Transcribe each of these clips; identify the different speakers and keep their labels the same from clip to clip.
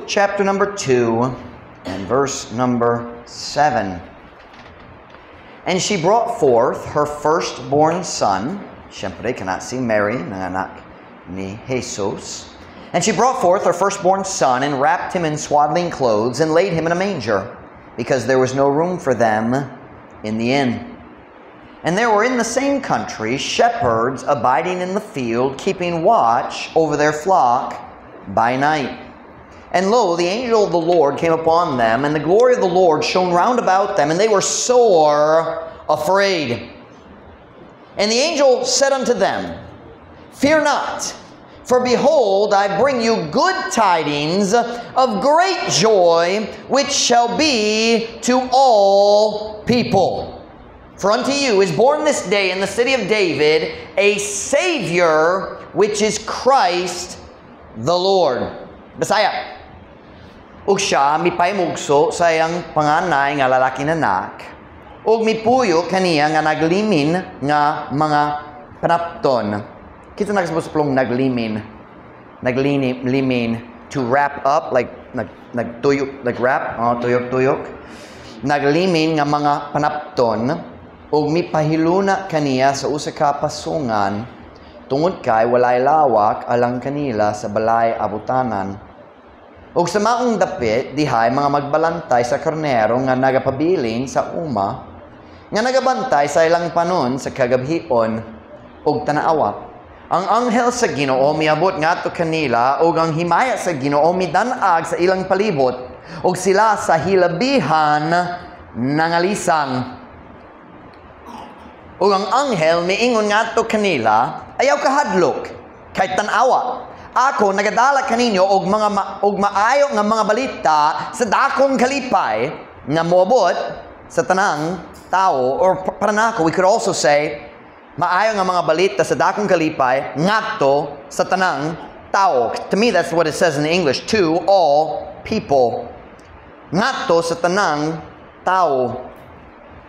Speaker 1: Luke chapter number 2 and verse number 7. And she brought forth her firstborn son. Siyempre, kana si Mary, nanganak ni Jesus. And she brought forth her firstborn son and wrapped him in swaddling clothes and laid him in a manger, because there was no room for them in the inn. And there were in the same country shepherds abiding in the field, keeping watch over their flock by night. And lo, the angel of the Lord came upon them, and the glory of the Lord shone round about them, and they were sore afraid. And the angel said unto them, "Fear not, for behold, I bring you good tidings of great joy, which shall be to all people. For unto you is born this day in the city of David a Savior, which is Christ the Lord." Bisaya. Ug siya mipahimugso sa iyang panganay nga lalaki na anak, ug mipuyo kaniya nga naglimin nga mga panapton. Kinsa nakasabot sa pulong "naglimin"? Naglinim, limin, to wrap up, like nagtuyok, like wrap, oh, tuyok-tuyok. Naglimin nga mga panapton, ug mipahiluna kaniya sa usa ka pasungan, tungod kay walay lawak alang kanila sa balay abutanan. Ug sa maong dapit dihay mga magbalantay sa karnero nga nagapabilin sa uma, nga nagabantay sa ilang panon sa kagabhion. Ug tan-awa, ang anghel sa Ginoo miabot ngadto kanila, ug ang himaya sa Ginoo midan-ag sa ilang palibot, ug sila sa hilabihan nangalisang. Ug ang anghel miingon ngadto kanila, "Ayaw kahadlok, kay tan-awa, ako nagadala kaninyo og maayo nga mga balita sa dakong kalipay nga moabot sa tanang tao." Or para nako, we could also say maayo nga mga balita sa dakong kalipay ngadto sa tanang tao. To me, that's what it says in English, "to all people." Ngadto sa tanang tao.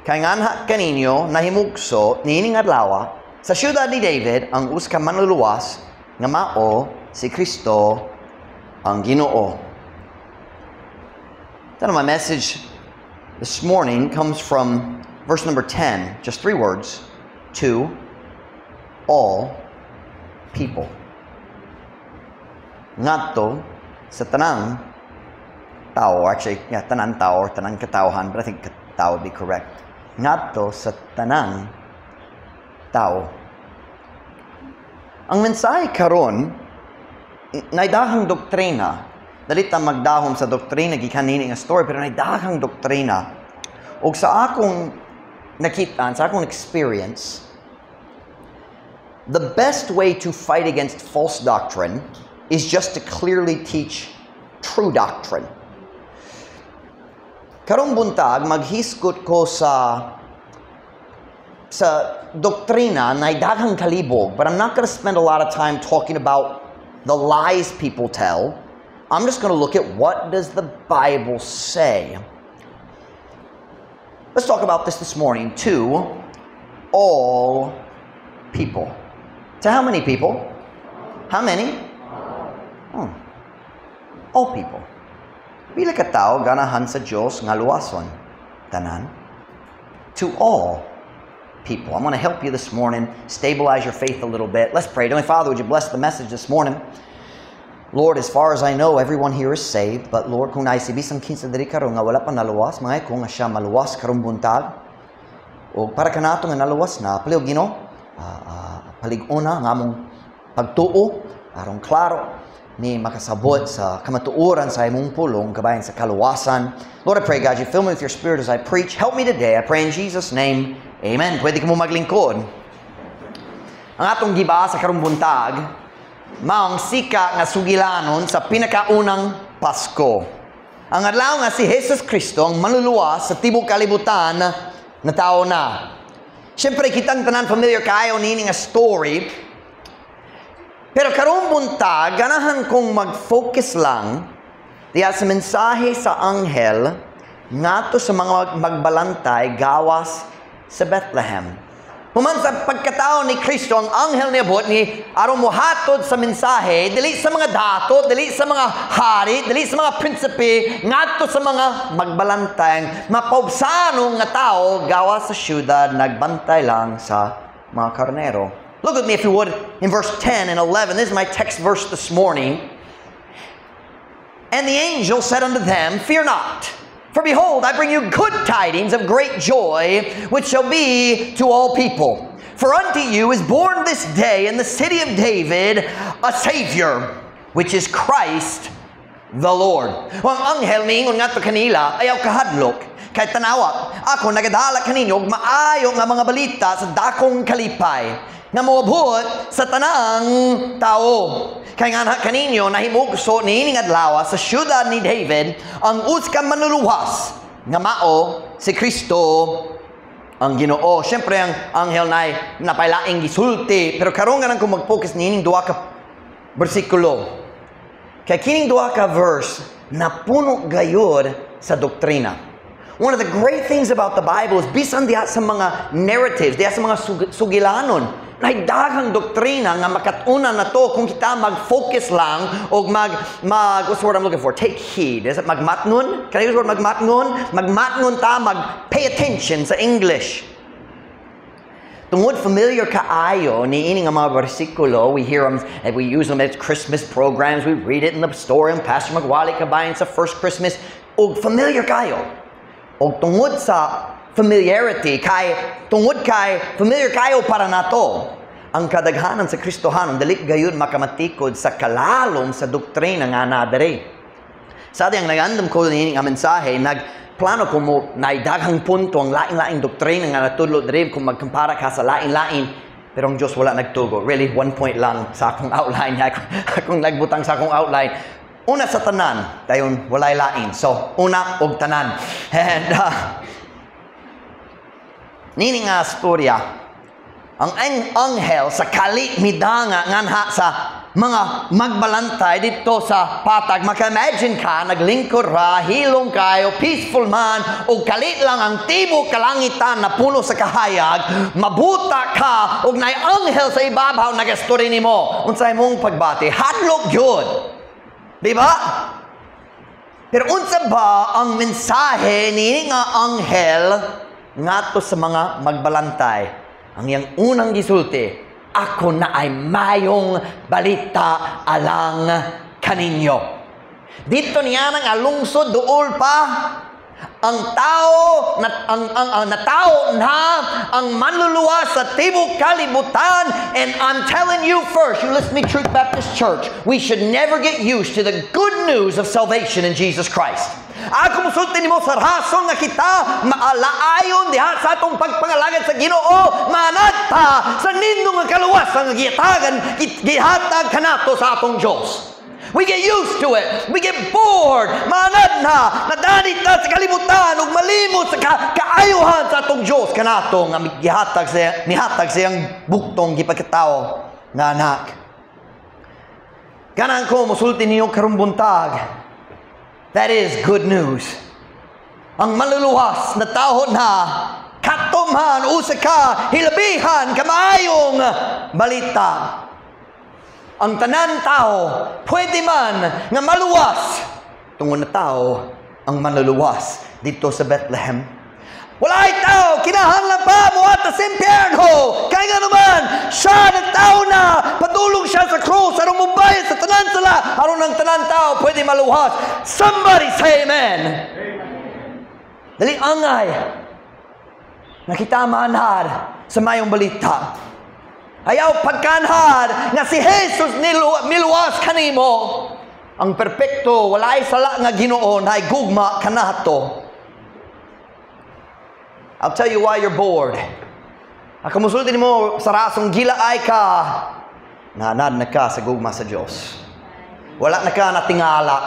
Speaker 1: Kay nganha kaninyo nahimugso niining adlaw sa siyudad ni David ang usa ka manluluwas nga mao si Kristo ang Ginoo. Then my message this morning comes from verse number 10, just three words: "To all people." Ngadto sa tanang tao, actually, yeah, tanan tao or tanang katawhan, but I think tao would be correct. Ngadto sa tanang tao. Ang mensahe karon naay daghang doktrina. Dali ta magdahom sa doktrina gikan nini nga story, pero naay daghang doktrina. Og sa akong nakita, sa akong experience, the best way to fight against false doctrine is just to clearly teach true doctrine. Karong buntag, maghisgot ko sa doktrina na daghang kalibog, but I'm not going to spend a lot of time talking about the lies people tell. I'm just going to look at what does the Bible say. Let's talk about this morning. To all people. To how many people? How many? All people. Pila ka tao ganahan sa Dios nga luwason? Tanan. To all people. I'm going to help you this morning, stabilize your faith a little bit. Let's pray. Heavenly Father, would you bless the message this morning? Lord, as far as I know, everyone here is saved. But Lord, kung naay si bisan kinsa diri karon nga wala pa naluwas, mga ko nga siya maluwas karong buntag. O para kanato nga naluwas na, palihog, Ginoo, palig-ona ang among pagtuo, aron klaro mi makasabot sa kamatuoran sa imong pulong kabahin sa kaluwasan. Lord, I pray, God, you fill me with your Spirit as I preach. Help me today. I pray in Jesus' name. Amen. Pwede kamo maglingkod. Ang atong gibasa karong buntag, maong sika nga sugilanon sa pinakaunang Pasko. Ang adlaw nga si Jesus Kristo ang manluluwas sa tibok kalibutan natawo na. Siyempre, kitang tanan familiar kayo nini nga story. Pero karong buntag, ganahan kong mag-focus lang diya sa mensahe sa anghel ngadto sa mga magbalantay gawas sa Bethlehem. Human sa pagkatao ni Kristo, ang anghel niabot ni aron mohatod sa mensahe, dili sa mga dato, dili sa mga hari, dili sa mga prinsipe, ngadto sa mga magbalantay, mapaubsanon nga tao gawa sa syudad, nagbantay lang sa mga karnero. Look with me, if you would, in verse 10 and 11. This is my text verse this morning. "And the angel said unto them, 'Fear not. For behold, I bring you good tidings of great joy, which shall be to all people. For unto you is born this day in the city of David a Savior, which is Christ the Lord.'" Ang anghel niingon ngadto kanila, "Ayaw kahadlok, kay tanawa, ako nagadala kaninyo og maayo nga mga balita sa dakong kalipay nga moabot sa tanang tao. Kay nganha kaninyo nahimugso niining adlaw sa syudad ni David ang usa ka manluluwas nga mao si Kristo ang Ginoo." Siyempre, ang anghel na napaylaing gisulti, pero karon nga ko mag-focus niining duha ka bersikulo. Kay kining duha ka verse napuno gayud sa doktrina. One of the great things about the Bible is bisan diha sa mga narratives, diha sa mga sugilanon, nay daghang doktrina nga makat-unan nato kung kita mag-focus lang o mag mag what's the word I'm looking for? Take heed. Is it magmatngon? Can I use the word magmatngon? Magmatngon ta, mag pay attention sa English. Tungod familiar kaayo ni ini nga mga bersikulo, we hear them and we use them at Christmas programs, we read it in the story, and Pastor magwali kabahin sa first Christmas, ug familiar kayo. Og tungod sa familiarity, kay tungod kay familiar kayo para nato, ang kadaghanan sa Kristohanon dili gayud makamatikod sa kalalom sa doktrina nga naa diri. Sa ang nagandam ko ni nga mensahe, nagplano ko mo na daghang punto ang lain-laing doktrina nga natudlo diri kung magkumpara ka sa lain-lain, pero ang Diyos wala nagtugo. Really, one point lang sa akong outline. Akong nagbutang sa akong outline. Una sa tanan, dayon walay lain. So, una og tanan. And, nini nga storya, ang anghel sa kali midanga nganha sa mga magbalantay dito sa patag. Maka-imagine ka, naglingkod ra, hilong kayo, peaceful man, o kalit lang ang tibuok kalangitan na puno sa kahayag, mabuta ka, og naay anghel sa ibabaw nagastorya nimo. Unsay mong pagbati? Hadlok gyud. Di ba? Pero unsa ba ang mensahe ni nga anghel ngadto sa mga magbalantay? Ang iyang unang gisulti, "Ako naay mayong balita alang kaninyo." Dito niya nang alungsod duol pa ang tao na ang natao na ang manluluwas sa tibok kalibutan. And I'm telling you first, you listen to me, Truth Baptist Church, we should never get used to the good news of salvation in Jesus Christ. Ako musulti nimo sa rason nga kita maalaayon diha sa atong pagpangalagad sa Ginoo, manata sa nindot nga kaluwasan nga gihatagan gihatag kanato sa atong Dios. We get used to it. We get bored. Maanad na. Nadanit na sa kalibutan ug malimot sa kaayuhan sa atong Dios kanato nga gihatag sa nihatag sa iyang buktong gipagkatao nga anak. Ganahan ko musulti ninyo karong buntag. That is good news. Ang manluluwas nataho na katumhan usa ka hilabihan kamaayong balita. Ang tanan tao pwede man nga maluwas tungod natawo ang manluluwas dito sa Bethlehem. Walay tao, kinahanglan pa moadto sa impyerno. Kaya nga naman, siya nagtao na, padulong siya sa krus, aron mobayad sa tanan sala, aron ang tanan tao pwede maluwas. Somebody say amen. Dali angay, nakita maanad sa mayong balita. Ayaw pagkanhad nga si Jesus miluwas kanimo. Ang perpekto, walay sala nga Ginoo na gugma kanato. I'll tell you why you're bored. Ako musulti nimo sa rasong gilaay ka. Naanad na ka sa gugma sa Diyos. Wala na ka natingala.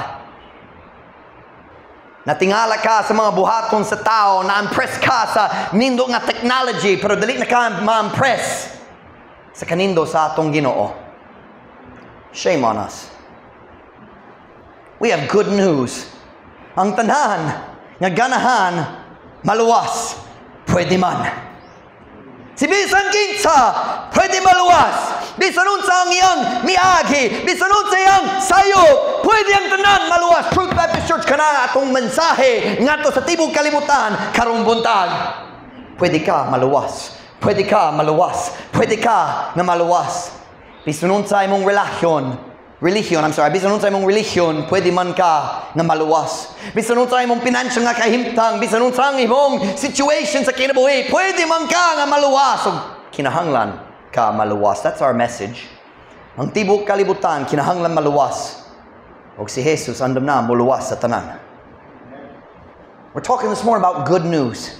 Speaker 1: Natingala ka sa mga buhaton sa tao, na-impress ka sa nindot nga technology, pero dali na ka ma-impress sa kanindot sa atong Ginoo. Shame on us. We have good news. Ang tanan nga ganahan maluwas, pwede man. Si bisan kinsa, pwede maluwas. Bisan unsa ang iyang miagi, bisan unsa iyang sayo, pwede ang tanan maluwas. Truth Baptist Church, kana atong mensahe ngadto sa tibok kalibutan karong buntag. Pwede ka maluwas. Pwede ka maluwas. Pwede ka nga maluwas. Bisan unsa imong religion, I'm sorry, bisan unsa imong religion, pwede man ka nga maluwas. Bisan unsa imong financial nga kahimtang, bisan unsa ang imong situation sa kinabuhi, pwede man ka nga maluwas. So, kinahanglan ka maluwas. That's our message. Ang tibok kalibutan, kinahanglan maluwas. Og si Jesus, andam na, muluwas sa tanan. We're talking this morning about good news.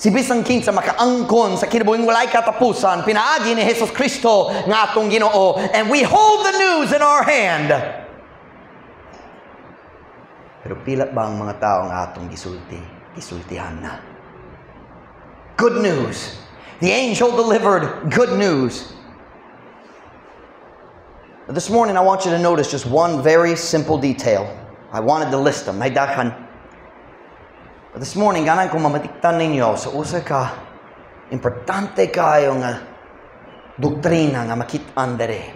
Speaker 1: Si bisan kinsa makaangkon sa kinabuhing walay katapusan, pinaagi ni Jesus Kristo nga atong Ginoo, and we hold the news in our hand. Pero pila ba ang mga tao nga atong gisulti, gisultihan na? Good news. The angel delivered good news. But this morning, I want you to notice just one very simple detail. I wanted to list them. May daghan. But this morning, ganahan ko mamatikdan ninyo sa usa ka importante kayo nga doktrina nga makit-an dere.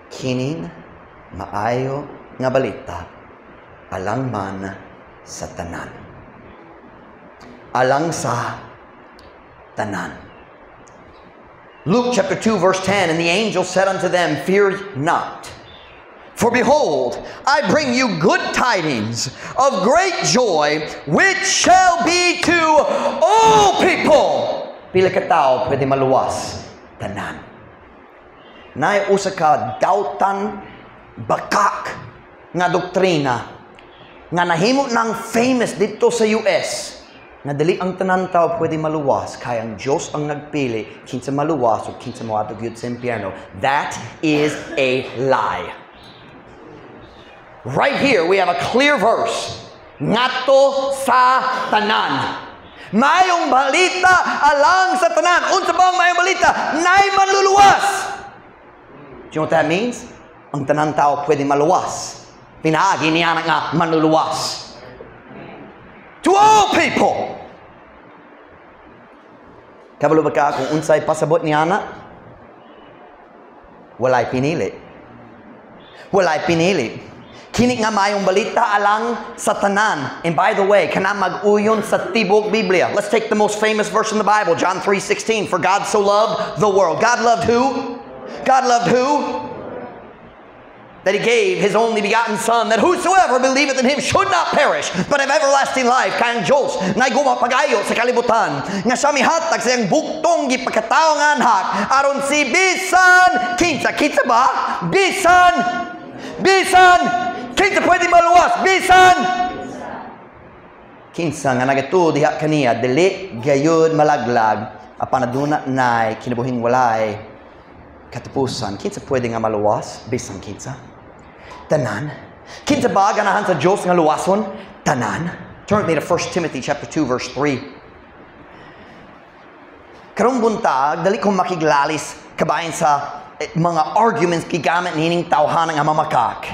Speaker 1: Kining maayo nga balita alang man sa tanan. Alang sa tanan. Luke chapter 2 verse 10, "And the angel said unto them, 'Fear not. For behold, I bring you good tidings of great joy, which shall be to all people.'" Pila ka tao pwede maluwas? Tanan. Naay usa ka dautan, bakak nga doktrina nga nahimo ng famous dito sa US nga dili ang tanan tao pwede maluwas kay ang Diyos ang nagpili kinsa maluwas o kinsa moadto gyud sa impyerno. That is a lie. Right here, we have a clear verse. Ngadto sa tanan. Maayong balita alang sa tanan. Unsa ba ang maayong balita? Nay manluluwas. Do you know what that means? Ang tanan tao pwede maluwas. Pinaagi niya na nga manluluwas. To all people. Kabalo ba ka kung unsay pasabot niya na? Walay pinili. Walay pinili. Kini nga maayong balita alang sa tanan. And by the way, kana mag-uyon sa tibok Biblia. Let's take the most famous verse in the Bible, John 3:16. "For God so loved the world." God loved who? God loved who? "That he gave his only begotten Son, that whosoever believeth in him should not perish, but have everlasting life." Kay ang Diyos, nahigugma pag-ayo sa kalibutan, nga siya mihatag sa iyang bugtong gipakatao nga anak, aron si bisan kinsa, kinsa ba? Bisan, bisan, kinsa pwede maluwas, bisan, kinsa nga nagatuo diha kaniya, dili gayud malaglag, apan aduna nay kinabuhing walay katapusan. Kinsa pwede nga maluwas? Bisan kinsa. Tanan. Kinsa ba ganahan sa Diyos nga luwason? Tanan. Turn with me to 1 Timothy chapter 2 verse 3. Karong buntag, dali kong makiglalis kabahin sa mga arguments gigamit nining tawhana nga mamakak.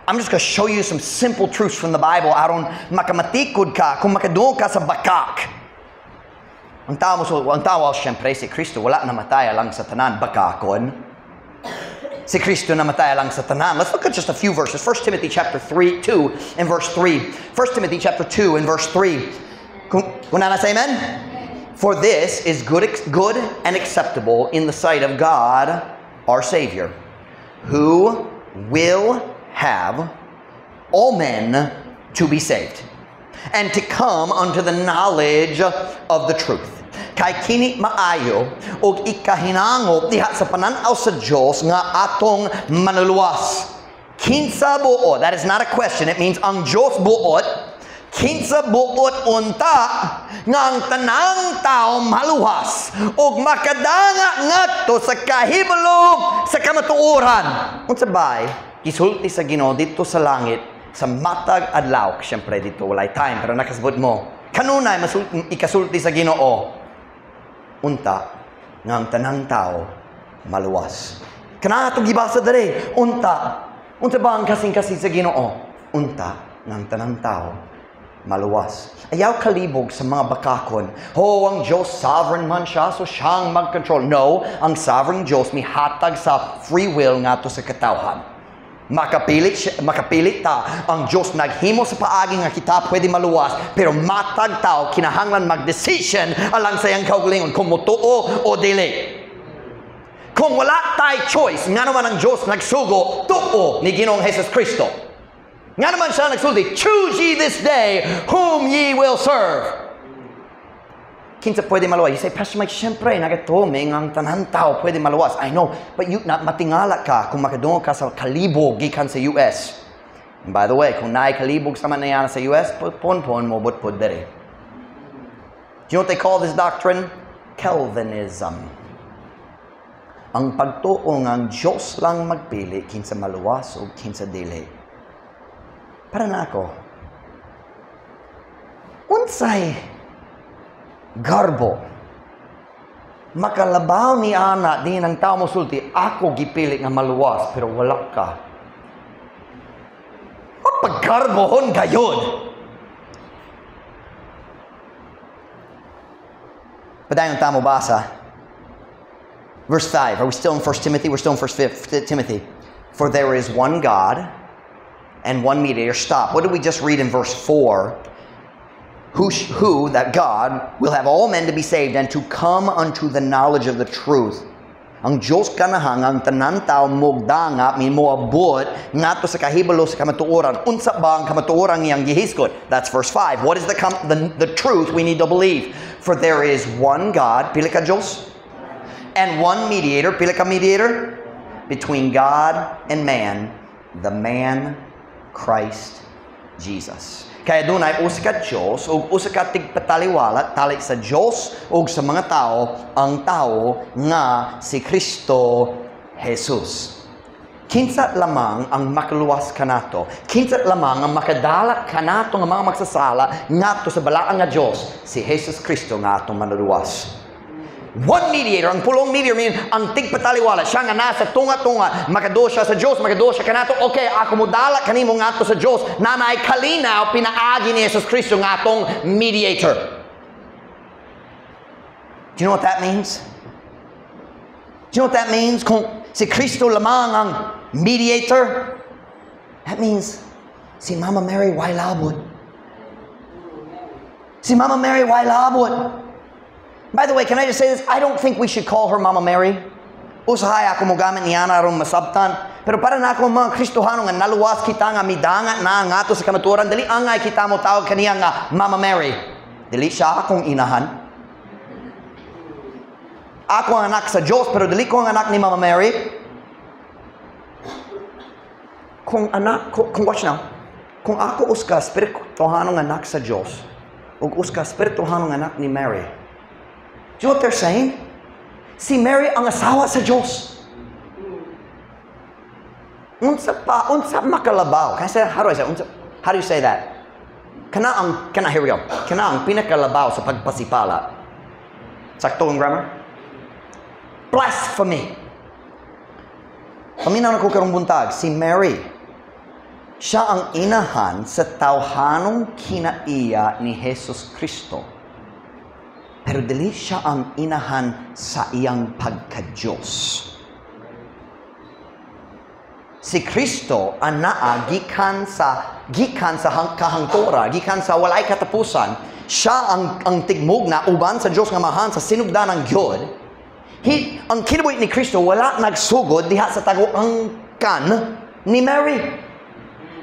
Speaker 1: I'm just going to show you some simple truths from the Bible aron makamatikod ka kung makadungog ka sa bakak. Ang tao, siyempre, si Kristo wala namatay lang sa tanan, bakakon. Si Kristo namatay lang sa tanan. Let's look at just a few verses. 1 Timothy chapter 3, 2 and verse 3. 1 Timothy chapter 2 and verse 3. Kung naa say amen? "For this is good and acceptable in the sight of God, our Savior, who will have all men to be saved, and to come unto the knowledge of the truth. Kay kini maayo ug ikahinangop diha sa pananaw sa Dios nga atong manluluwas." Kinsa buot? That is not a question. It means ang Dios buot. Kinsa buot unta nga ang tanang tao maluwas ug makadanga ngadto sa kahibalo sa kamatuoran. Unsa bay gisulti sa Ginoo didto sa langit sa matag adlaw? Siyempre dito walay time, pero nakasabot mo. Kanunay ikasulti sa Ginoo unta nga ang tanang tao maluwas. Kana atong gibasa dere, unta. Unsa ba ang kasing-kasing sa Ginoo? Unta nga ang tanang tao Maluwas. Ayaw kalibog sa mga bakakon. "Oh, ang Diyos sovereign man siya, so siyang mag-control." No, ang sovereign Diyos mihatag sa free will ngadto sa katawhan. Makapilit, siya, makapilit ta. Ang Diyos naghimo sa paagi nga kita pwede maluwas, pero matag tao kinahanglan mag-decision alang sa iyang kaugalingon kung motuo o dili. Kung wala tay choice, nga naman ang Diyos nagsugo tuo ni Ginoong Jesus Kristo? Nga naman siya nagsulti, "Choose ye this day whom ye will serve"? Kinsa pwede maluwas? You say, "Pastor Mike, syempre, nagatuo, may ang tanan tao pwede maluwas." I know, but you, na, matingala ka kung makadungog ka sa kalibog gikan sa US. And by the way, kung naay kalibog sa man sa US, pon-pon mo pud diri. Do you know what they call this doctrine? Calvinism. Ang pagtuo nga ang Diyos lang magpili kinsa maluwas o kinsa dili. Para na ako, unsay garbo makalabaw ni ana din ang tao mosulti, "Ako gipili nga maluwas, pero wala ka"? Paggarbohon gayon. Padayon ta mo basa. Verse 5. Are we still in 1 Timothy? We're still in 1 Timothy. For there is one God and one mediator. Stop. What did we just read in verse 4? Who, that God, will have all men to be saved and to come unto the knowledge of the truth. Ang Diyos ganahan ang tanan tao mogdanga mi moabot ngadto sa kahibalo sa kamatuoran. Unsa ba ang kamatuoran iyang gihisgot? That's verse 5. What is the truth we need to believe? For there is one God, pila ka Diyos? And one mediator, pila ka mediator? Between God and man, the man Christ Jesus. Kaya dunay usa ka Dios ug usa ka tigpataliwala tali sa Dios ug sa mga tao, ang tao nga si Kristo Jesus. Kinsa lamang ang makaluwas kanato? Kinsa lamang ang makadala kanato nga mga magsasala ngadto sa balaan nga Dios? Si Jesus Kristo nga atong manluluwas. One mediator, ang pulong mediator mean ang tigpataliwala, siya nga nasa tunga-tunga, makaduol siya sa Diyos, makaduol siya kanato. Okay, ako modala kanimo ngadto sa Diyos, nanay kalinaw pinaagi ni Jesus Kristo nga atong mediator. Do you know what that means? Do you know what that means? Kung si Kristo lamang ang mediator, that means si Mama Mary way labot. Si Mama Mary way labot. By the way, can I just say this? I don't think we should call her Mama Mary. Usahay ako mogamit niya na aron masabtan. Pero para na ako mga Kristohano nga naluwas kita nga midanga na ngadto sa kamatuoran, dili angay kita mo tawag kaniya nga Mama Mary. Dili siya akong inahan. Ako ang anak sa Diyos, pero dili ko ang anak ni Mama Mary. Kung anak ko, kung watch now, kung ako usa ka espirituhanong anak sa Diyos, ug usa ka espirituhanong anak ni Mary, do you know what they're saying? Si Mary ang asawa sa Diyos. Unsa pa, unsa makalabaw? Can I say, how do I say, unsa, how do you say that? Kana ang, kana, here we go. Kana ang pinakalabaw sa pagpasipala. Sakto ang grammar? Blasphemy. Paminaw na ko karong buntag, si Mary, siya ang inahan sa tawhanong kinaiya ni Jesus Kristo. Pero dili siya ang inahan sa iyang pagka-Diyos. Si Kristo anaa gikan sa kahangtura, gikan sa walay katapusan. Siya ang tigmugna uban sa Dios nga Amahan sa sinugdanan gyud. Ang kinabuhi ni Kristo wala nagsugod diha sa taguangkan ni Mary.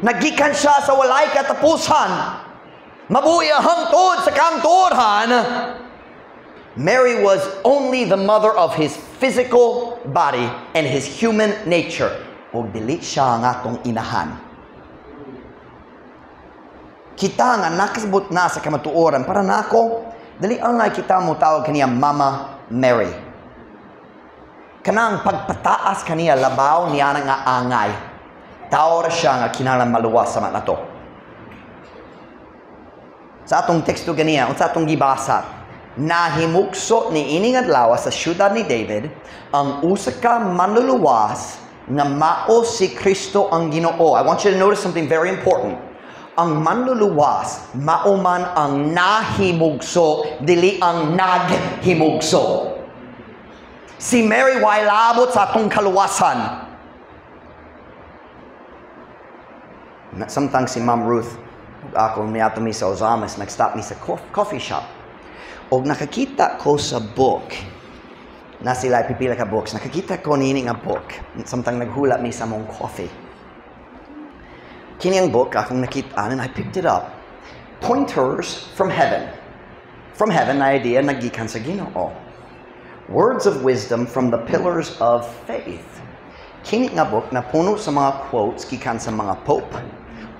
Speaker 1: Nagikan siya sa walay katapusan. Mabuhi ang hangtod sa kangturan. Mary was only the mother of his physical body and his human nature. Ug dili siya ang atong inahan. Kita nga nakasabot na sa kamatuoran, para nako, dili angay kita mo tawag kaniya Mama Mary. Kanang pagpataas kaniya labaw niya nga angay. Tao ra siya nga kinahanglan maluwas sama nato. Sa atong teksto ganiya, unsa atong gibasa, nahimukso ni ining adlaw sa syudad ni David ang usa ka manluluwas nga mao si Kristo ang Ginoo. I want you to notice something very important. Ang manluluwas mao man ang nahimugso, dili ang naghimugso. Si Mary way labot sa atong kaluwasan. Samtang si Ma'am Ruth ako miadto mi sa Ozamiz, nag-stop mi sa coffee shop. Og nakakita ko sa book, na sila pipila ka books, nakakita ko nini nga book, samtang naghula mi sa mong coffee. Kini ang book akong nakita, and I picked it up. Pointers from Heaven. From heaven, na idea nagikan sa Ginoo. Words of wisdom from the pillars of faith. Kini nga book na puno sa mga quotes gikan sa mga pope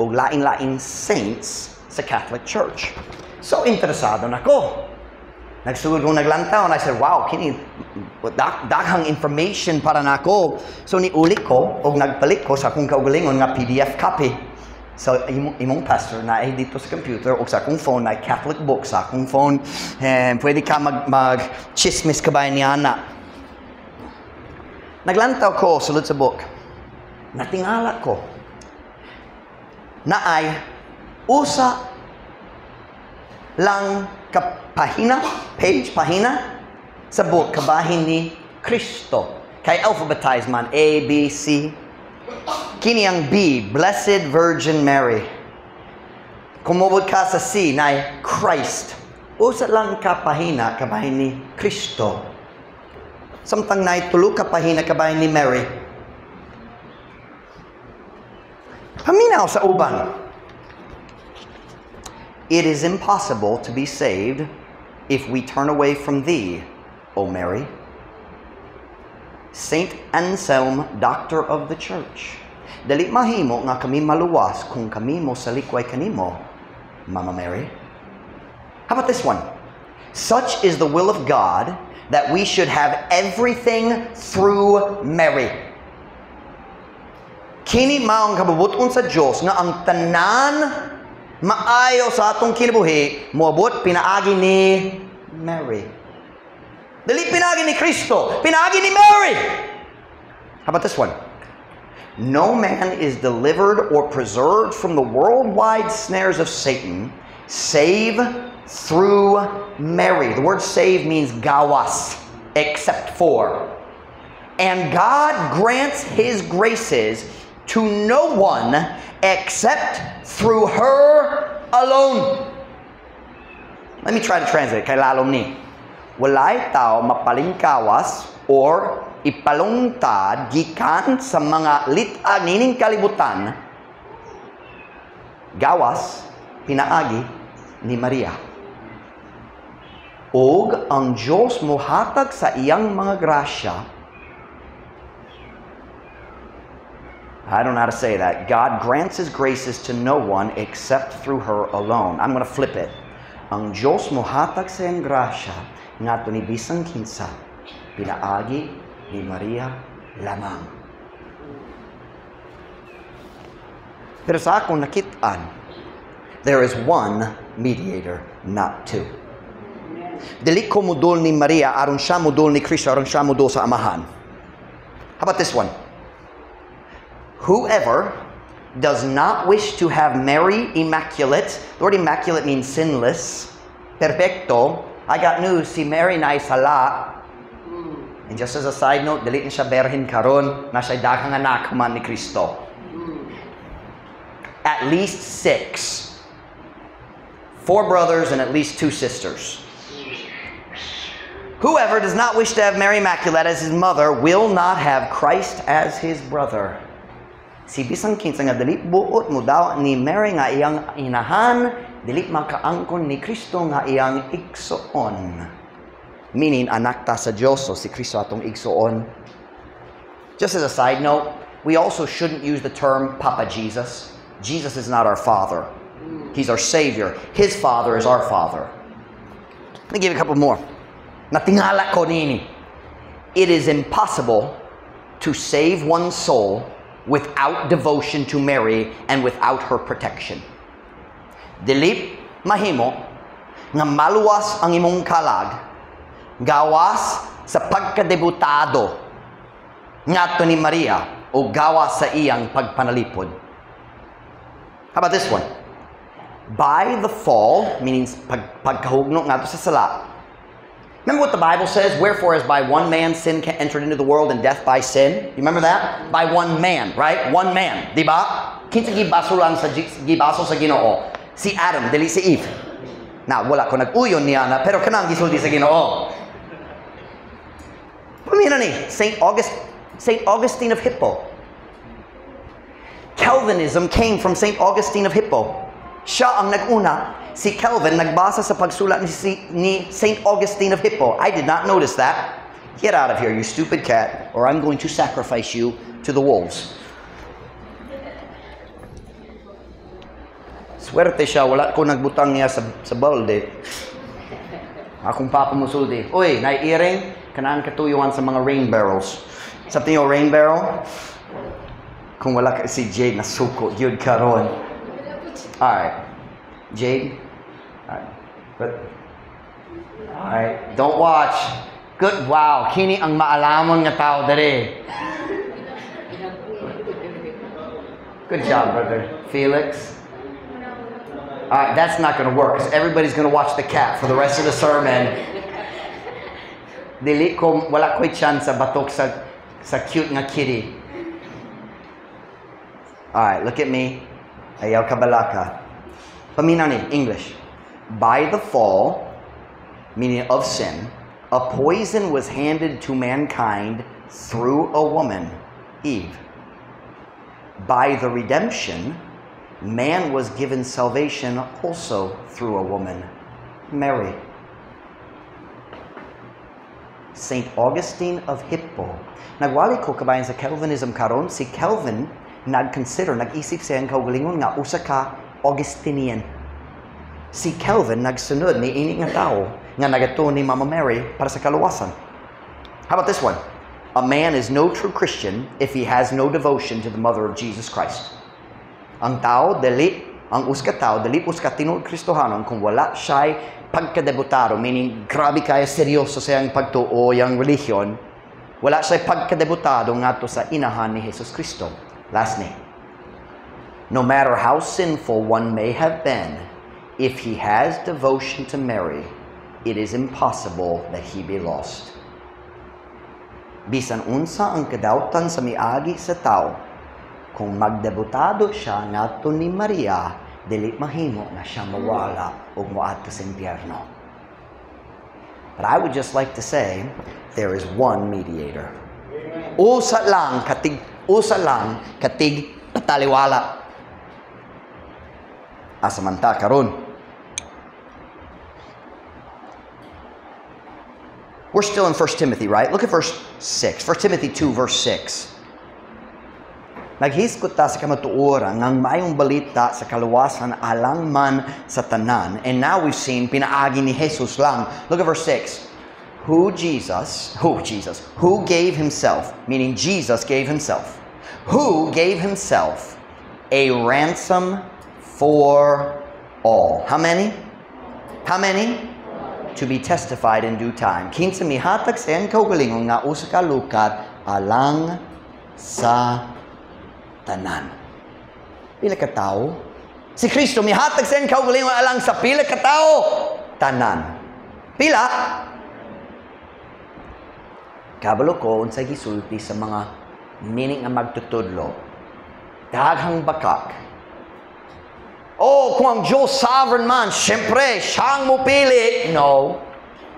Speaker 1: o lain-lain saints sa Catholic Church. So interesado na ko. Nagsugod kong naglantaw and I said, "Wow, kini daghang information para nako." So niuli ko og nagpalit ko sa akong kaugalingon nga PDF copy. So imong pastor na ay dito sa computer o sa akong phone na Catholic book sa akong phone. And pwede ka mag chismis ka ba niya na. Naglantaw ko sulod sa book. Natingala ko na ay usa lang kapahina, page, pahina, sa book, kabahin ni Kristo. Kay alphabetized man, A, B, C. Kini ang B, Blessed Virgin Mary. Kumubod ka sa C, na Christ. Usa lang kapahina, kabahin ni Kristo. Samtang na tulo kapahina, kabahin ni Mary. Paminaw sa uban. It is impossible to be saved if we turn away from thee, O Mary. Saint Anselm, Doctor of the Church. Dali mahimo nga kami maluwas kung kami mo salikway kanimo, Mama Mary. How about this one? Such is the will of God that we should have everything through Mary. Kini maong kabubuton sa Dios nga ang tanan maayo sa atong kinabuhi moabot pinaagi ni Mary. Dili pinaagi ni Kristo, pinaagi ni Mary. How about this one? No man is delivered or preserved from the worldwide snares of Satan save through Mary. The word save means gawas, except for. And God grants His graces to no one except through her alone. Let me try to translate. Kay lalom ni. Walay tao mapalingkawas or ipalungtad gikan sa mga lit-ag nining kalibutan gawas pinaagi ni Maria. Og ang Diyos mohatag sa iyang mga grasya. I don't know how to say that. God grants His graces to no one except through her alone. I'm going to flip it. Ang Diyos mohatag sa iyang grasya ngadto ni bisang kinsa pinaagi ni Maria lamang. Pero sa akong nakit-an, there is one mediator, not two. Dili ko mudol ni Maria aron siya mudol ni Kristo, aron siya mudol sa Amahan. How about this one? Whoever does not wish to have Mary immaculate, the word immaculate means sinless, perfecto. I got news, si Mary na sala. And just as a side note, dili na siya berhin karon, na siya daghang anak man ni Kristo. At least 6. 4 brothers and at least 2 sisters. Whoever does not wish to have Mary Immaculate as his mother will not have Christ as his brother. Si bisang kinsa nga dili buot mo daw ni Mary nga iyang inahan, dili makaangkon ni Kristo nga iyang igsoon. Meaning, anak ta sa Diyos, so si Kristo atong igsoon. Just as a side note, we also shouldn't use the term Papa Jesus. Jesus is not our father. He's our Savior. His father is our father. Let me give you a couple more. Natingala ko nini. It is impossible to save one's soul without devotion to Mary and without her protection. Dili mahimo nga maluwas ang imong kalag gawas sa pagkadebutado ngadto ni Maria o gawas sa iyang pagpanalipod. How about this one? By the fall, meaning pagkahugno ngadto sa sala. Remember what the Bible says? Wherefore, as by one man sin entered into the world and death by sin. You remember that? By one man, right? One man. Di ba? Kinsa gibasulan sa gibaso sa Ginoo? Si Adam, dili si Eve. Now, wala ko nag-uyon niya na, pero kanang gisulti sa Ginoo. Paminaw ni St. Augustine of Hippo. Calvinism came from St. Augustine of Hippo. Siya ang nag-una. Si Calvin nagbasa sa pagsulat ni St. Augustine of Hippo. I did not notice that. Get out of here, you stupid cat, or I'm going to sacrifice you to the wolves. Swerte siya, wala ko nagbutang niya sa balde. Akong papa musulti. Uy, naiiring, kanang katuyuan sa mga rain barrels. Something yung rain barrel? Kung wala ka si Jade, nasuko, yun karon. Alright. Jade? Alright. But, alright. Don't watch. Good. Wow. Kini ang maalamon nga tao dere. Good job, brother. Felix. Alright, that's not going to work because everybody's going to watch the cat for the rest of the sermon. Dili ko, wala ko'y chance sa batok sa cute nga kitty. Alright, look at me. Ayaw kabalaka. Paminaw ni, English. By the fall, meaning of sin, a poison was handed to mankind through a woman, Eve. By the redemption, man was given salvation also through a woman, Mary. St. Augustine of Hippo. Nagwali ko kabayan sa Calvinism karon, si Calvin nag-consider, nag-isip siya ang kaugalingon nga usa ka Augustinian. Si Calvin nagsunod ni ini nga tao nga nagatuo ni Mama Mary para sa kaluwasan. How about this one? A man is no true Christian if he has no devotion to the mother of Jesus Christ. Ang tao dili, ang usa ka tao dili usa ka tinuod Kristohanon kung wala siya'y pagkadebotado, meaning grabe kaya seryoso sa iyang pagtuo, iyang relihiyon, wala siya'y pagkadebotado ngadto sa inahan ni Jesus Kristo. Last name. No matter how sinful one may have been, if he has devotion to Mary, it is impossible that he be lost. Bisan unsa ang kadautan sa miagi sa tao, kung magdebotado siya ngadto ni Maria, dili mahimo na siya mawala ug moadto sa impyerno. But I would just like to say, there is one mediator. Usa lang katig pataliwala. Asa man ta karon? We're still in 1 Timothy, right? Look at verse 6. 1 Timothy 2, verse 6. Naghisgot ta sa kamatuoran ngang maayong balita sa kaluwasan alang man sa tanan. And now we've seen pinaagi ni Jesus lang. Look at verse 6. Who gave himself, meaning Jesus gave himself, who gave himself a ransom for all. How many? How many? To be testified in due time. Kinsa mihatag sa iyang kaugalingon nga usa ka lukat alang sa tanan. Pila ka tawo? Si Kristo mihatag sa iyang kaugalingon alang sa pila ka tawo? Tanan. Pila? Kabalo ko unsay gisulti sa mga meaning nga magtutudlo. Daghang bakak. Oh, kung ang Diyos sovereign man, syempre, siya ang mupili. No.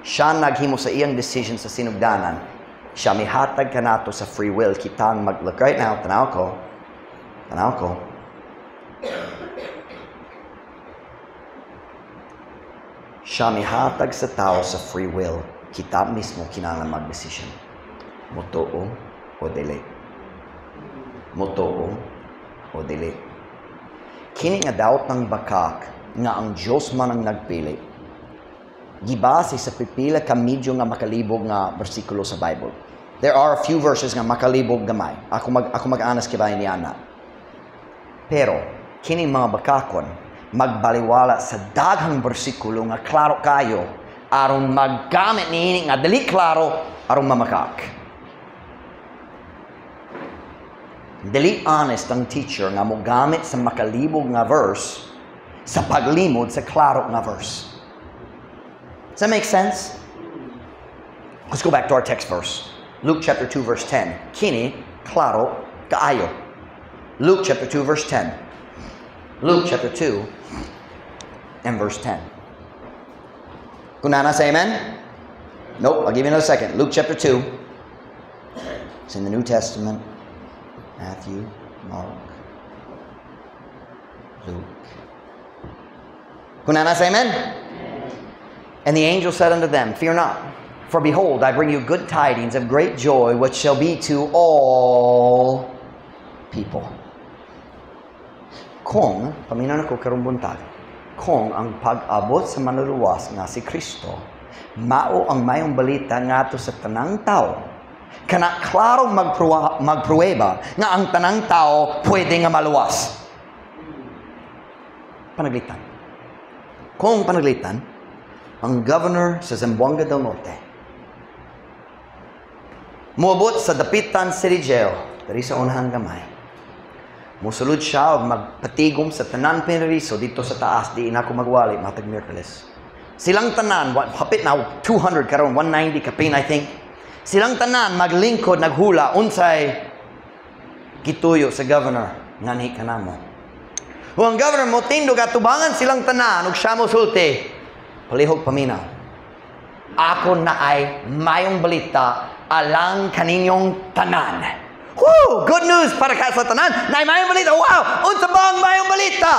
Speaker 1: Siya naghimo sa iyang decision sa sinugdanan. Siya mihatag kanato sa free will. Kitang mag-look right now. Tanaw ko. Tanaw ko. Siya mihatag sa tao sa free will. Kita mismo kinahanglan mag-decision. Motuo o dili. Motuo o dili. Kini nga daot ng bakak nga ang Diyos man ang nagpili. Gibase sa pipila ka medyo nga makalibog nga bersikulo sa Bible. There are a few verses nga makalibog gamay. Ako mag-anas kay niya na. Pero kini mga bakakon magbaliwala sa daghang bersikulo nga klaro kayo aron maggamit niini nga dili klaro aron mamakak. Dili honest ang teacher nga mogamit sa makalibog nga verse Sa paglimod sa klaro nga verse. Does that make sense? Let's go back to our text verse. Luke chapter 2 verse 10. Kini, klaro, kaayo. Luke chapter 2 verse 10. Luke chapter 2 and verse 10. Kung naa na, say amen? Nope, I'll give you another second. Luke chapter 2. It's in the New Testament. Matthew, Mark, Luke. Kung naa na, say amen? And the angel said unto them, "Fear not, for behold, I bring you good tidings of great joy, which shall be to all people." Kung, paminaw nako karong buntag, kung ang pag-abot sa manluluwas nga si Kristo, mao ang mayong balita ngadto sa tanang tao, kana klarong magpruweba nga ang tanang tao pwede nga maluwas. Panaglitan. Kung panaglitan, ang governor sa Zamboanga del Norte muabot sa Dapitan City Jail, diri sa unahang gamay. Musulod siya og magpatigom sa tanan pinariso dito sa taas, di na ako magwali matag Miyerkules. Silang tanan, hapit na 200 karon, 190 kapin, I think. Silang tanan maglingkod naghula unsay gituyo sa governor nganhi kanamo. Ug ang governor mo tindog atubangan silang tanan ug siya mo sulti, "Palihog paminaw. Ako naay mayong balita alang kaninyong tanan." Woo! Good news para ka sa tanan. Naay mayong balita. Wow! Unsa ba ang mayong balita?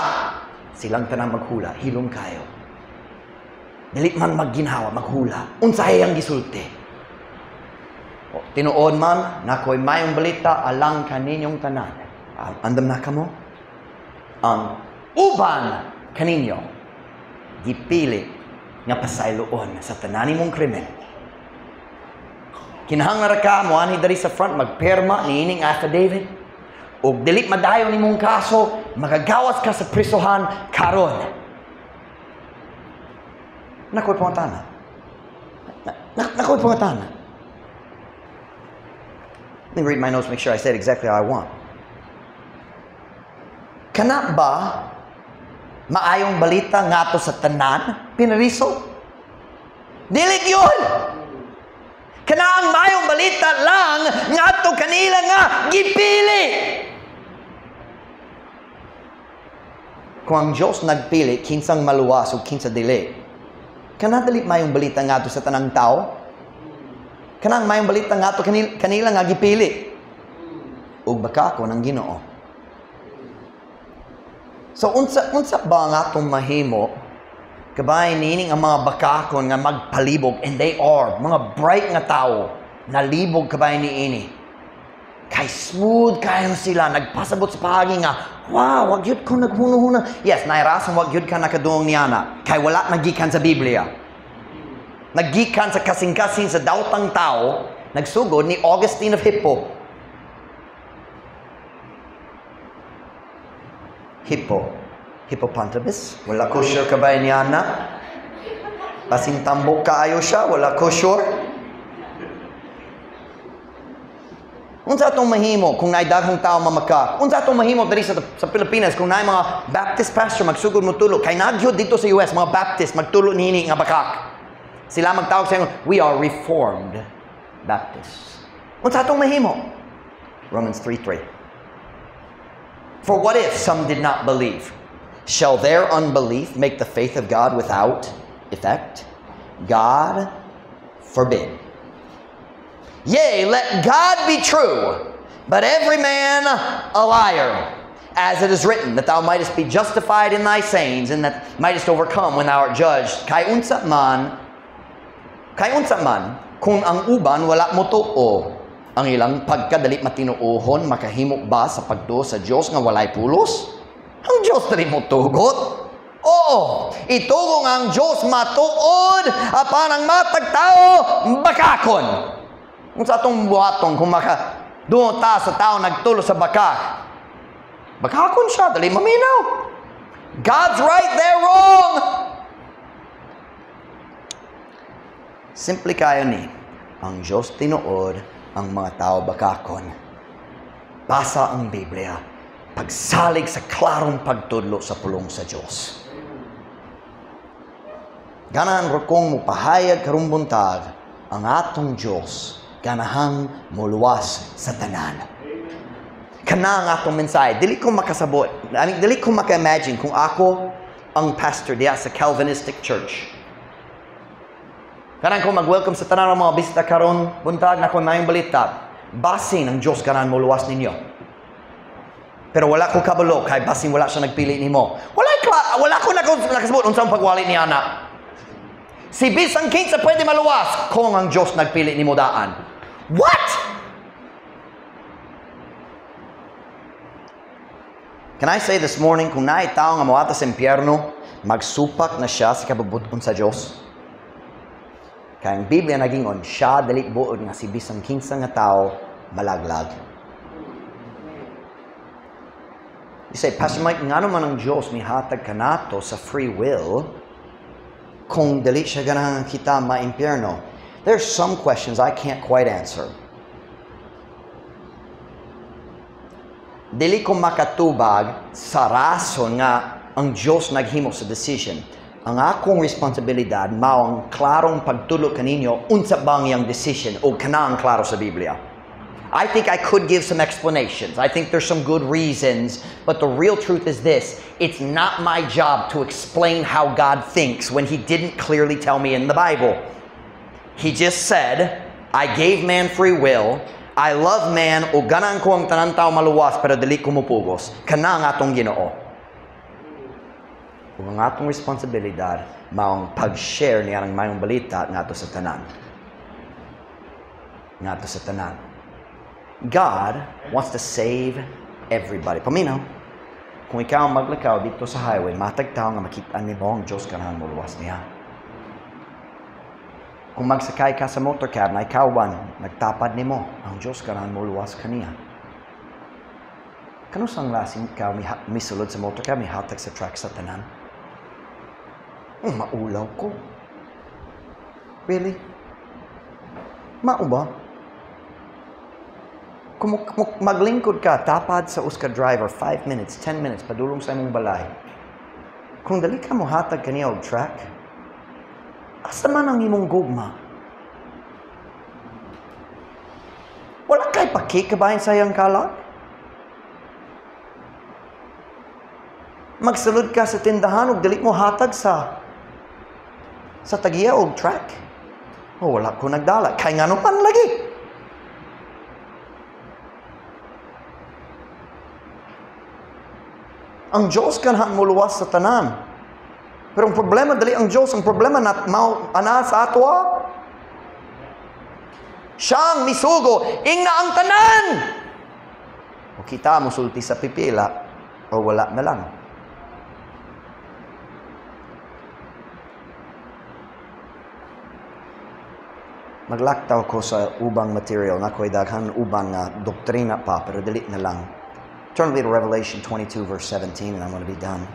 Speaker 1: Silang tanan maghula. Hilom kayo. Dili man magginhawa, maghula. Unsa ang gisulti? O, tinuod man, nakoy mayong balita alang kaninyong tanan. Andam na kamo? Ang uban kaninyo gipili nga pasayloon sa tanan nimong krimen. Kinahanglan ra ka moanhi diri sa front magperma niining affidavit. Ug dili madayon nimong kaso, makagawas ka sa prisohan karon. Nakoy pangutana. Nakoy pangutana. Let me read my notes, make sure I said exactly how I want. Kana ba maayong balita ngadto sa tanan pinariso? Dili yun! Kana ang maayong balita lang ngadto kanila nga gipili. Kung ang Diyos nagpili kinsang maluwas o kinsa dili, kana dili maayong balita ngadto sa tanang tao? Kana ang maayong balita ngadto kanila nga gipili. Ug baka ako ng Ginoo. So unsa ba nga atong mahimo kabay nining ang mga bakakon nga magpalibog, and they are mga bright nga tao nalibog kabay niini. Kay smooth kayo sila nagpasabot sa paagi nga wow, wag gyud ko naghuno-huna. Yes, naay rason wag gyud ka nakadungog niana kay wala nagikan sa Biblia. Nagikan sa kasing-kasing sa daotang tao, nagsugod ni Augustine of Hippo. Hippo. Hippopotamus. Wala ko sure kabay niya na. Basin tambok kaayo siya, wala ko sure. Unsa atong mahimo kung naay daghang tao mamakak? Unsa atong mahimo diri sa Pilipinas kung naay mga Baptist pastor magsugod motulo? Kay nagyod dito sa US mga Baptist magtulo niini nga bakak. Sila magtawag sa ingon, "We are Reformed Baptists." Unsa atong mahimo? Romans 3:3. For what if some did not believe? Shall their unbelief make the faith of God without effect? God forbid. Yea, let God be true, but every man a liar. As it is written, that thou mightest be justified in thy sayings, and that mightest overcome when thou art judged. Kay unsa man, kung ang uban wala motuo, ang ilang pagkadali matinuohon, makahimo ba sa pagtuo sa Dios nga walay pulos? Ang Dios dali mo tugot? Oo, itugong ang Dios matuod apan ang matag tao bakakon. Unsa atong buhaton kung maka duol ta sa tao nagtulo sa bakak? Bakakon siya, dali maminaw. God's right, they're wrong. Simple kayo ni, ang Diyos tinuod, ang mga tao bakakon. Basa ang Biblia, pagsalig sa klarong pagtudlo sa pulong sa Diyos. Ganahan ra kong mupahayag karong buntag ang atong Dios ganahang moluwas sa tanan. Kana ang atong mensahe. Dili ko makasabot. I mean, dili ko maka-imagine kung ako ang pastor diya sa Calvinistic Church. Kanang ko mag-welcome sa tanan ng mga bisita karon buntag na ko maayong balita. Basin ang Dios ganahan moluwas ninyo. Pero wala ko kabalo kay basin wala siya nagpili nimo. Wala ko nakasabot unsang pagwali ni ana. Si bisan kinsa pwede maluwas kung ang Dios nagpili nimo daan. What? Can I say this morning, kung naay tao nga moadto sa impyerno, magsupak na siya sa kabubuton sa Dios? Kaya ang Biblia nagingon, siya dili buod nga si bisan kinsa nga tao malaglag. You say, Pastor Mike, ngano man ang Dios mihatag kanato sa free will kung dili siya ganahan kita maimpyerno? There's some questions I can't quite answer. Dili ko makatubag sa rason nga ang Diyos naghimo sa decision. Ang akong responsibilidad mao ang klarong pagtulo kaninyo unsa bang iyang decision o kana ang klaro sa Biblia. I think I could give some explanations. I think there's some good reasons, but the real truth is this: it's not my job to explain how God thinks when He didn't clearly tell me in the Bible. He just said, I gave man free will. I love man, o ganahan ko ang tanan tao maluwas, pero dili ko mupugos. Kana ang atong Ginoo. Ug ang atong responsibilidad mao ang pag-share niya ng mayong balita ngadto sa tanan. Ngadto sa tanan. God wants to save everybody. Paminaw, kung ikaw ang maglakaw dito sa highway, matag tao nga makita nimo ang Diyos ganahan moluwas niya. Kung magsakay ka sa motorcab na ikaw nagtapad nimo, ang Diyos ganahan moluwas kaniya. Kanusang lasing ikaw misulod sa motorcab, mihatag sa track sa tanan? Maulaw ko. Really? Mao ba? Kung maglingkod ka, tapad sa usa ka driver, 5 minutes, 10 minutes, padulong sa imong balay. Kung dali ka mohatag kaniya og track, asa man ang imong gugma? Wala kay pakikabahin sa iyang kalag? Magsulod ka sa tindahan og dili mo hatag sa tagiya og track. Oh, wala ko nagdala. Kay ngano man lagi? Ang Diyos ganahan moluwas sa tanan. Pero ang problema, dali ang Diyos, ang problema na mao ana sa atoa. Siyang misugo, ingna ang tanan. O kita mosulti sa pipila o wala na lang. Maglaktaw ko sa ubang material, nakoy daghan ubang doktrina pa, pero dili na lang. Turn with me to Revelation 22 verse 17 and I'm going to be done.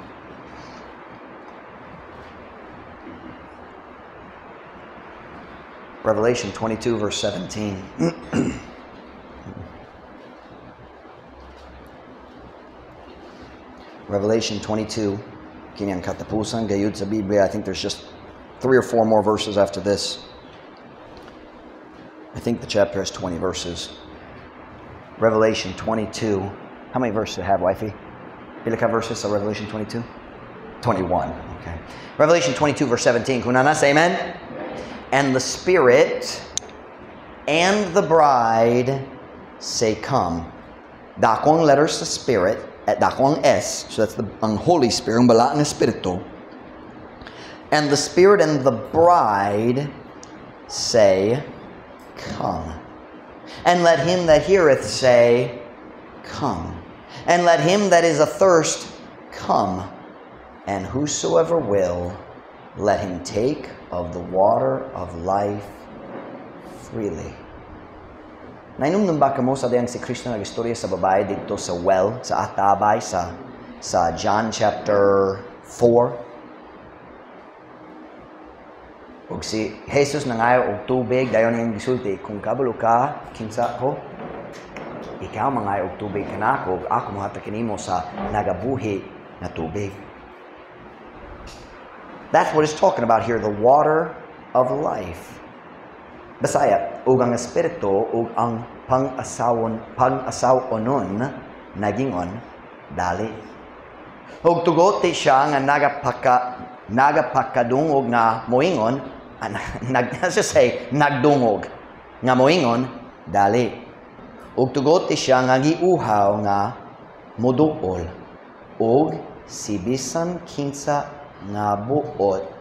Speaker 1: Revelation 22 verse 17. Revelation 22, kini ang katapusan gayud sa Biblia. I think there's just 3 or 4 more verses after this. I think the chapter has 20 verses. Revelation 22. How many verses do you have, wifey? Pila ka verses sa Revelation 22? 21. Okay. Revelation 22 verse 17. Kung naa na, say amen. And the Spirit and the bride say, come. Dako ang letters sa Spirit at dako ang S. So that's the ang Holy Spirit, ang balaang Espiritu. And the Spirit and the bride say, come. And let him that heareth say, come. And let him that is athirst come. And whosoever will, let him take of the water of life freely. Nainumdum ba kamo sa diyang si Kristo nag-istorya sa babae dito sa well, sa atabay, sa John chapter 4? Ug si Jesus nangayo og tubig, dayon niyang gisulti, kung kabalo ka, kinsa ko, ikaw mangayo og tubig kanako, ug ako mohatag kanimo sa nagabuhi na tubig. That's what it's talking about here, the water of life. Bisaya, ug ang Espiritu ug ang pang-asawon pang-asawonon nagingon, "Dali." Ug tugoti siya nga nagapakadungog nga moingon, nag, let's just say nagdungog nga moingon, "Dali." Ug tugoti siya nga giuhaw nga moduol, ug si bisan kinsa nga buot,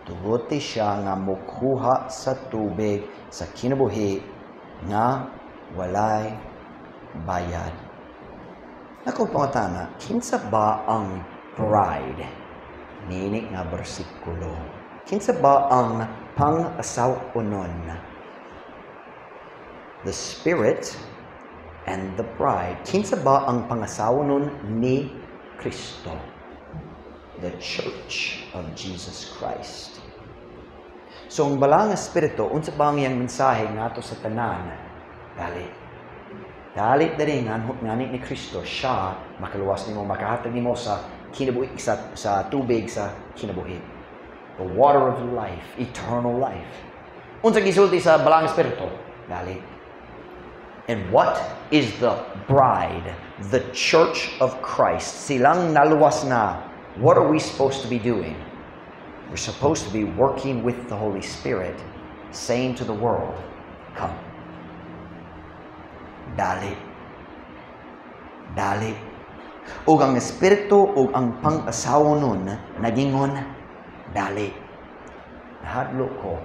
Speaker 1: tuguti siya nga mokuha sa tubig sa kinabuhi nga walay bayad. Nako, pangutana, kinsa ba ang bride nini nga bersikulo? Kinsa ba ang pang-asawonon? The Spirit and the bride. Kinsa ba ang pangasawonon ni Kristo? The Church of Jesus Christ. So ang Balaang Espiritu, unsa ba ang iyang mensahe ngadto sa tanan? "Dali. Dali diri ngani ni Kristo, siya makaluwas nimo, makahatag nimo sa kinabuhi, sa tubig sa kinabuhi. The water of life, eternal life. Unsa gisulti sa Balaang Espiritu? "Dali." And what is the bride? The Church of Christ. Silang naluwas na. What are we supposed to be doing? We're supposed to be working with the Holy Spirit, saying to the world, "Come. Dali. Dali." Ug ang Espiritu ug ang pang-asawonon nagingon, "Dali." Nahadlok ko.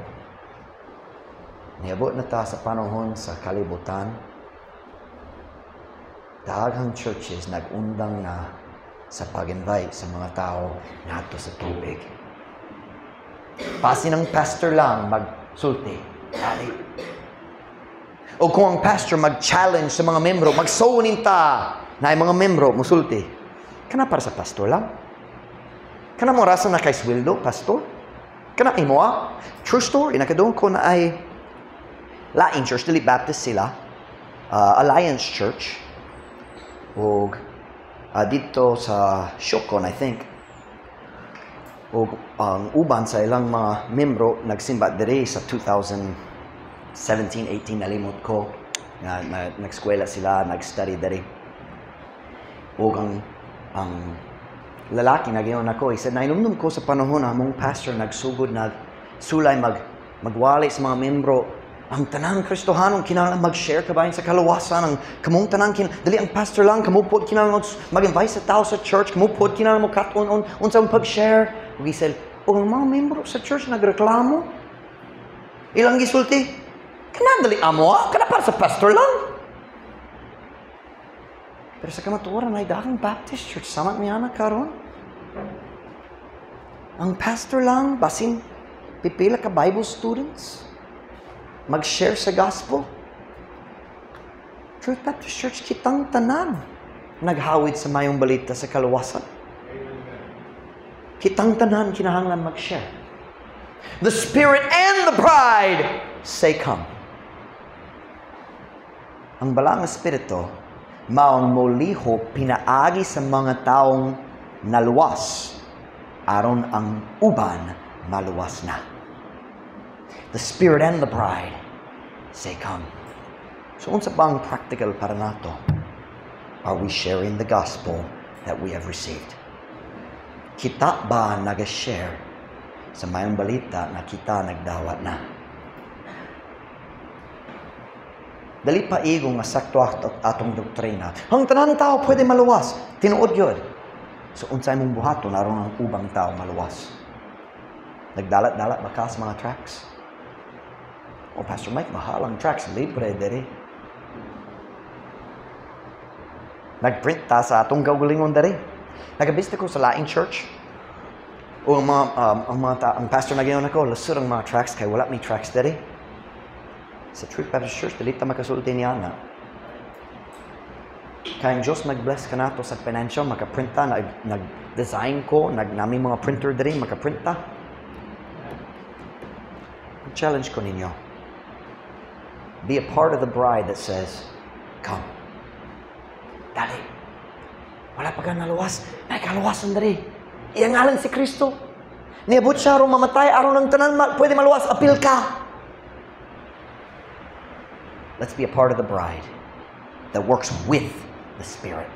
Speaker 1: Niabot na ta sa panahon sa kalibutan. Daghang churches nag-undang na sa pag-invite sa mga tao ngadto sa tubig. Basin ang pastor lang magsulti, "Dali." O kung ang pastor mag-challenge sa mga membro, "Magsuon ta," na mga membro musulti, "Kana para sa pastor lang? Kana mo rasa na kay sweldo, pastor? Kana imo ah?" True story, nakadungog ko naay lain church, dili Baptist sila, Alliance Church, og dito sa Siocon, I think. Og ang uban sa ilang mga membro nagsimba diri sa 2017, 18, nalimot ko nga na, nagskwela sila, nag-study diri. Og ang lalaki nag-ingon ako, he said, "Nainumdum ko sa panahon among pastor nagsugod nag sulay magwali sa mga membro, ang tanang Kristohanon kinahanglan mag-share kabahin sa kaluwasan, ang kamong tanang dili ang pastor lang, kamo pod kinahanglan mag-invite sa tao sa church, kamo pod kinahanglan mo kat-on on unsang pag-share." Ug he said, ug ang mga membro sa church nagreklamo. Ilang gisulti, "Kana dili amo ah, kana para sa pastor lang." Pero sa kamatuoran ay daghang Baptist church sama niya na karon. Ang pastor lang, basin pipila ka Bible students mag-share sa gospel. Truth Baptist Church, kitang tanan naghawid sa mayong balita sa kaluwasan. Kitang tanan kinahanglan mag-share. The Spirit and the bride say, "Come." Ang Balaang Espiritu, maong molihok pinaagi sa mga taong naluwas, aron ang uban maluwas na. The Spirit and the bride say, "Come." So unsa ba ang practical para nato? Are we sharing the gospel that we have received? Kita ba naga-share sa mayong balita na kita nagdawat na? Dali pa igo nga sakto atong doktrina. Ang tanan tao pwede maluwas. Tinuod yun. So unsay mong buhaton aron ang ubang tao maluwas? Nagdalat-dalat ba ka sa mga tracts? "Oh, Pastor Mike, mahal ang tracts." Libre diri. Nagprint ta sa atong kaugalingon diri. Nagabista ko sa laing church. O ang mga ang pastor na ako, "Lusod ang mga tracts kay wala may tracts diri." Sa Truth Baptist Church, dili ta makasulti niya na. Kaya ang Diyos mag-bless ka nato sa financial, makaprinta, nag-design ko, nami mga printer diri, makaprinta. Challenge ko ninyo. Be a part of the bride that says, "Come. Dali. Wala pa ka naluwas. May kaluwasan diri. Iyang ngalan si Kristo. Niabot siya aron mamatay, aron ang tanan pwede maluwas, apil ka. Let's be a part of the bride that works with the Spirit.